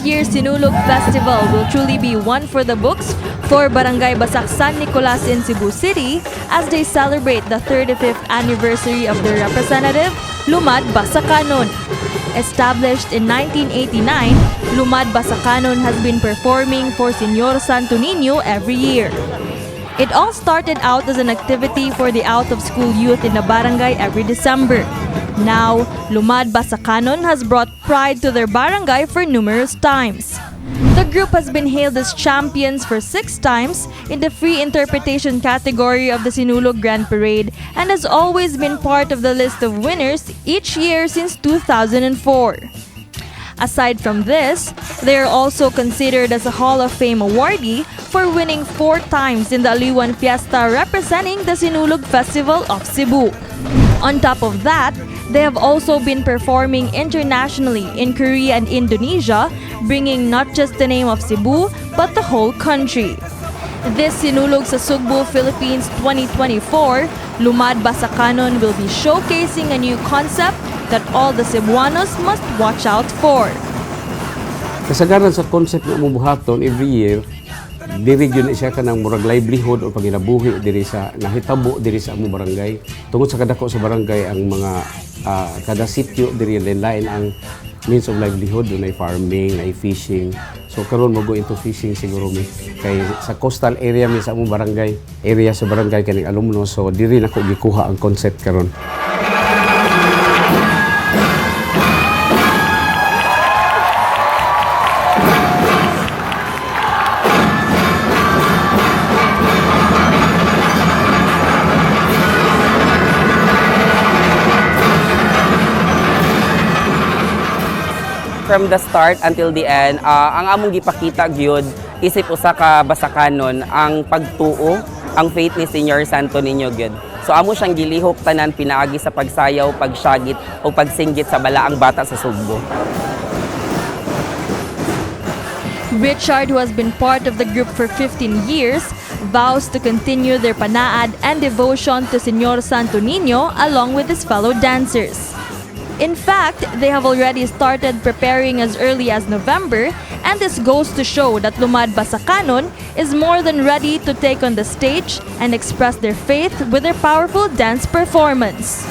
This year's Sinulog Festival will truly be one for the books for Barangay Basak San Nicolas in Cebu City as they celebrate the 35th anniversary of their representative, Lumad Basakanon. Established in 1989, Lumad Basakanon has been performing for Señor Santo Niño every year. It all started out as an activity for the out-of-school youth in the barangay every December. Now, Lumad Basakanon has brought pride to their barangay for numerous times. The group has been hailed as champions for 6 times in the free interpretation category of the Sinulog Grand Parade and has always been part of the list of winners each year since 2004. Aside from this, they are also considered as a Hall of Fame awardee for winning 4 times in the Aliwan Fiesta representing the Sinulog Festival of Cebu. On top of that, they have also been performing internationally in Korea and Indonesia, bringing not just the name of Cebu, but the whole country. This Sinulog sa Sugbo, Philippines 2024, Lumad Basakanon will be showcasing a new concept that all the Cebuanos must watch out for. Kasagaran sa concept nga among buhaton every year, diri gyud na siya kanang murag livelihood o panginabuhi diri sa nahitabo diri sa among barangay. Tungod sa kadako sa barangay ang mga kada sitio diri lain ang means of livelihood, dunay farming, nay fishing. So karon mo go into fishing siguro mi kay sa coastal area mi sa among barangay, area sa barangay kaning alumno, so diri nako gikuha ang concept karon. From the start until the end, ang among gipakita gyud isip usa ka basakanon ang pagtuo, ang faith ni Señor Santo Niño gyud. So amo siyang gilihok tanan pinaagi sa pagsayaw, pagsyagit o pagsinggit sa balaang bata sa Sugbo. Richard, who has been part of the group for 15 years, vows to continue their panaad and devotion to Señor Santo Niño along with his fellow dancers. In fact, they have already started preparing as early as November, and this goes to show that Lumad Basakanon is more than ready to take on the stage and express their faith with their powerful dance performance.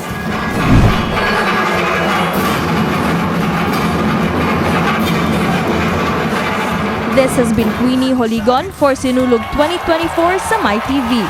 This has been Queenie Holigon for Sinulog 2024 sa MyTV.